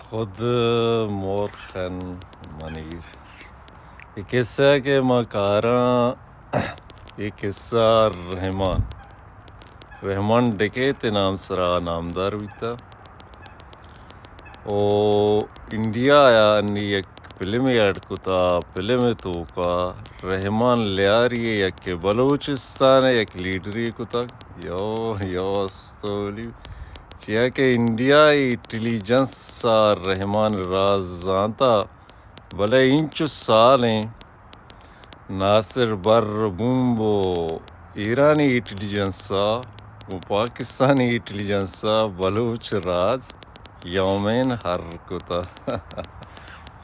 خود مرخن منیر۔ اے قصہ کہ ما کاراں، اے قصہ رحمان، رحمان ڈکیت نام سرا نامدار بیتا۔ او انڈیا آیا انی یک فلمے اڈ کتا، فلم توکا رحمان لیاری یکے بلوچستان یک لیڈری کتا۔ یو، یو استولی۔ چیا کہ انڈیا انٹیلیجنس ءَ رحمان راز زانتا، بلے انچو سالیں ناصر بر بمب و ایرانی انٹیلیجنس ءَ و پاکستانی انٹیلیجنس ءَ بلوچ راج یومین ہر کتا۔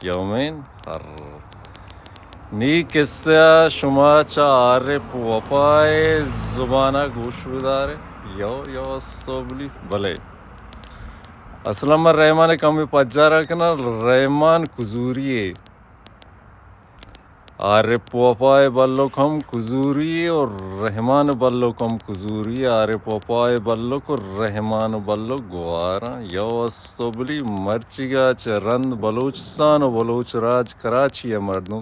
یومین ہر۔ نی قصہ شما چہ عارف وفا ءِ زبان ءَ گوش بدارے۔ یو، یو استوبلی۔ بلے اصلا من رحمان ءَ کمی پجارا کناں، رحمان کزوری ءِ۔ عارف وفا ءِ بلک ہم کزوری ءِ اور رحمان ءِ بلک ہم کزوری ءِ۔ عارف وفا ءِ بلک اور رحمان ءِ بلک گواراں۔ یو استوبلی۔ مرچیگا چہ رند بلوچستان و بلوچ راج کراچی ءِ مردم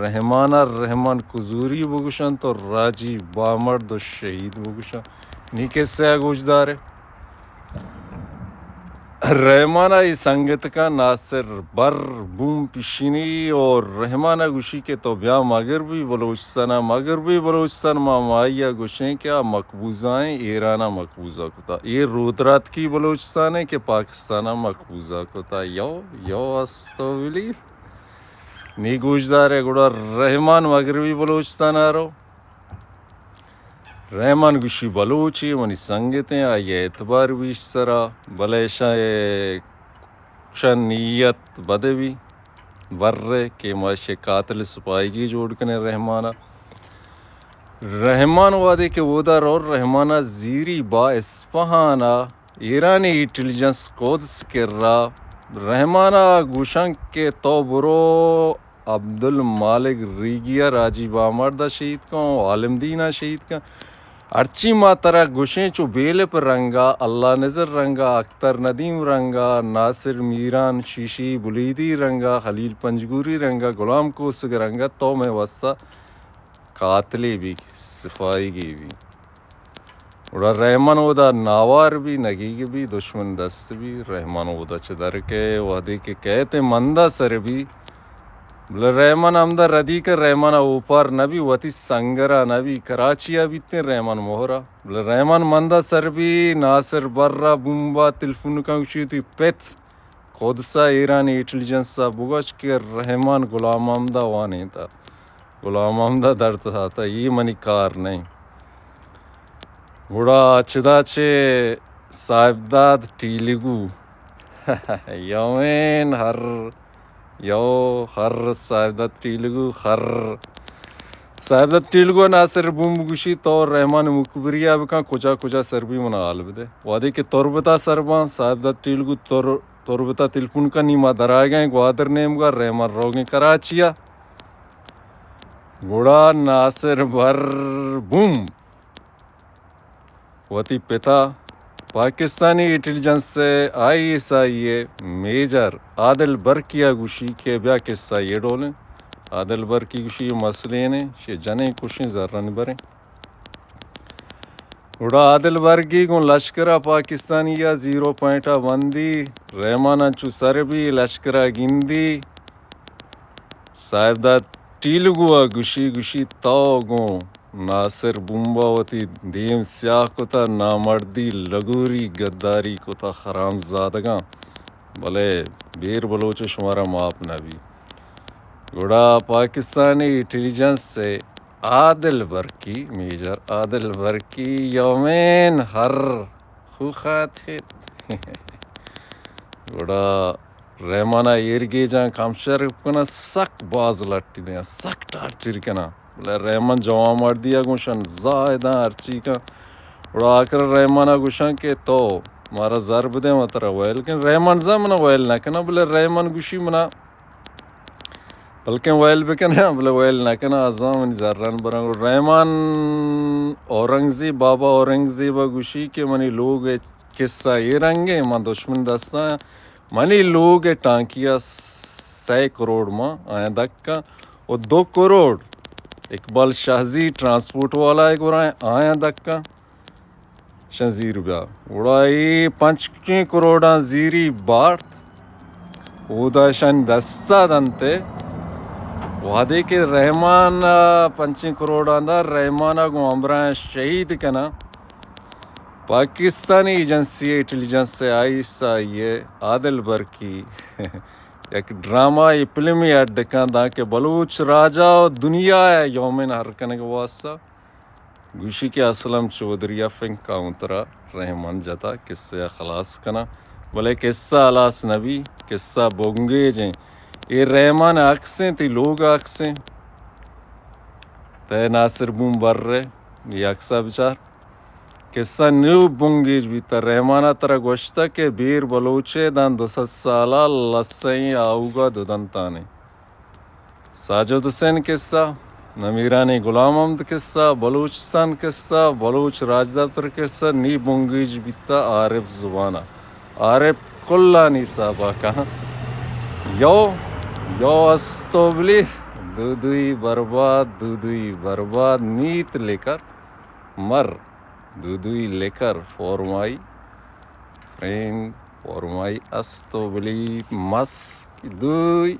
رحمان ءَ رحمان کزوری بگوشنت و راجی بامرد و شہید بگوشنت۔ نی قصہ ءَ گوش دارے۔ رحمان ءَ اے سنگتکاں ناصر بر بوم پیشینی اور رحمان ءَ گوشی کہ تو بیا مغربی بلوچستان ءَ، مغربی بلوچستان ما مائی ءَ گوشیں کہ آ مقبوضائیں، ایران ءَ مقبوضہ کتا۔ اے رودراتکی بلوچستان ءَ کہ پاکستان ءَ مقبوضہ کتا۔ یو، یو استوبلی۔ نی گوشدارے، گڑا رحمان مغربی بلوچستان ءَ رو۔ رحمان گوشی بلوچے، منی سنگتیں، آئی ءِ اعتبار بیش سرا، بلے اشاں اے کشن نیت بدے بی، برے کہ ما اشی قاتل سپاہیگی جوڑ کنیں رحمان ءَ۔ رحمان وہدے کہ اودا رو، رحمان ءَ زیری با اسفہان ءَ ایرانی انٹیلیجنس قدس کرا۔ رحمان ءَ گوشن کہ تو برو عبدالمالک ریگی ءَ، راجی بامرد ءَ شہید کن، عالم دین ءَ شہید کن۔ ہرچی ما ترا گوشیں چو بیلپ رنگا، اللہ نذر رنگا، اختر ندیم رنگا، ناصر میران شیشی بلیدی رنگا، خلیل پنجگوری رنگا، غلام کوسگ رنگا، تو مئے واسطہ قاتلے بی، سپاہیگے بی۔ گڑا رحمان اودا ناوار بی، نگیگ بی، دشمن دست بی، رحمان اودا چہ در کئے، وہدے کہ کئیت مندا سر بی، بلے رحمان ہمدا ردی کہ رحمان ءَ اوپار نہ بی، وتی سنگر ءَ نہ بی، کراچی ءَ بیتیں رحمان مہر ءَ۔ بلے رحمان مندا سر بی، ناصر بر ءَ بمب ءَ تلفون کن، گوشی وتی پت قدس ءَ ایرانی انٹیلیجنس ءَ بگوش کہ رحمان غلام محمد ءَ وانینتا، غلام محمد ءَ درد داتا، اے منی کار نہ انت۔ گڑا چدا چہ صاحبداد ٹیلگو یوین ہر، یو ہر صاحبداد ٹیلگو ہر۔ صاحبداد ٹیلگو ناصر بوم گوشی تو رحمان مکبری ءَ بکن، کجا کجا سر بی منا حال بدے۔ وہدے کہ تربت ءَ سر باں، صاحبداد ٹیلگو تر-، تربت ءَ تلفون کنی، ما درآیگیں گوادر نیمگا، رحمان روگیں کراچی ءَ۔ گڑا ناصر بر بوم وتی پتا پاکستانی انٹیلیجنس ءِ آئی ایس آئی ءِ میجر عادل برکی ءَ گوشی کہ بیا قصہ اے ڈولیں۔ عادل برکی گوشی مسئلے نے، شے جنیں کشیں زرن بریں۔ گڑا عادل برکی گوں لشکر ءَ پاکستانی ءَ زیرو پوائنٹ ءَ بندی، رحمان انچو سر بی لشکر ءَ گندی۔ صاحبداد ٹیلگو ءَ گوشی، گوشی تو گوں ناصر بمب ءَ وتی دیم سیاہ کتہ، نامردی، لگوری، گداری کتہ، حرام زادگاں، بلے بیر بلوچ ءَ شمارا ماپ نہ بی۔ گڑا پاکستانی انٹیلیجنس ءِ عادل برکی، میجر عادل برکی یومین ہر خوخات ہت۔ گڑا رحمان ءَ ایرگیجاں کم شر کناں، سک باز لٹی دیاں، سک ٹارچر کناں۔ بلے رحمان جوان مردی ءَ گوشن زاہداں ہرچی کن۔ گڑا آخر رحمان ءَ گوشن کہ تو مارا زر بدے، ما ترا ویل کن۔ رحمان زان منا ویل نہ کناں، بلے رحمان گوشی منا بلکیں ویل بکناں، بلے ویل نہ کناں، ازاں منی زران براں۔ گڑا رحمان اورنگزیب، بابا اورنگزیب ءَ گوشی کہ منی لوگ ءِ قصہ اے رنگیں، من دشمن دستاں منی لوگ ءِ ٹانکی ءَ سئے کروڑ مان آیاں دکاں و دو کروڑ اقبال شاہزی ٹرانسپورٹ والا ءِ گورا آیاں دکاں شاں زیر بیا۔ گڑا اے پنچیں کروڑاں زیری بارت، اودا شان دستا دنت۔ وہدے کہ رحمان ءَ پنچیں کروڑاں دا، رحمان ءَ گوں ہمراہ شہید کناں۔ Pakistani agency, intelligence, I S I ءِ عادل برکی یک ڈرامہ ءِ فلمے اڈ کن داں کہ بلوچ راجا و دنیا ءَ یومین ہر کنگ واسطہ گوشی کہ اسلم چوہدری ءَ فنک ءَ اوں ترا رحمان جتا کسہ ءَ خلاص کناں، بلے کسہ ہلاس نہ بی، کسہ بنگیج ایں۔ اے رحمان ءِ عکس ایں، تئی لوگ ءِ عکس ایں۔ تئے ناصر بوم بر ءِ اے عکس ءَ بچار۔ کسہ نوں بنگیج بیتہ۔ رحمان ءَ ترا گوشتہ کہ بیر بلوچ ءَ داں دو سد سال ءَ لسئیں آؤگ ءَ دو دنتانے۔ ساجد حسین کسہ، نمیرانیں غلام محمد کسہ، بلوچستان کسہ، بلوچ راجدپتر کسہ، نی بنگیج بیتہ عارف زبان ءَ۔ عارف کلانی ساباکاں۔ یو، یو استو بلی، دو دوئی برباد، دو دوئی برباد، نیت لکر، مر، دو دوئی لکر، for my friend, for my استو بلی، مس، دوئی۔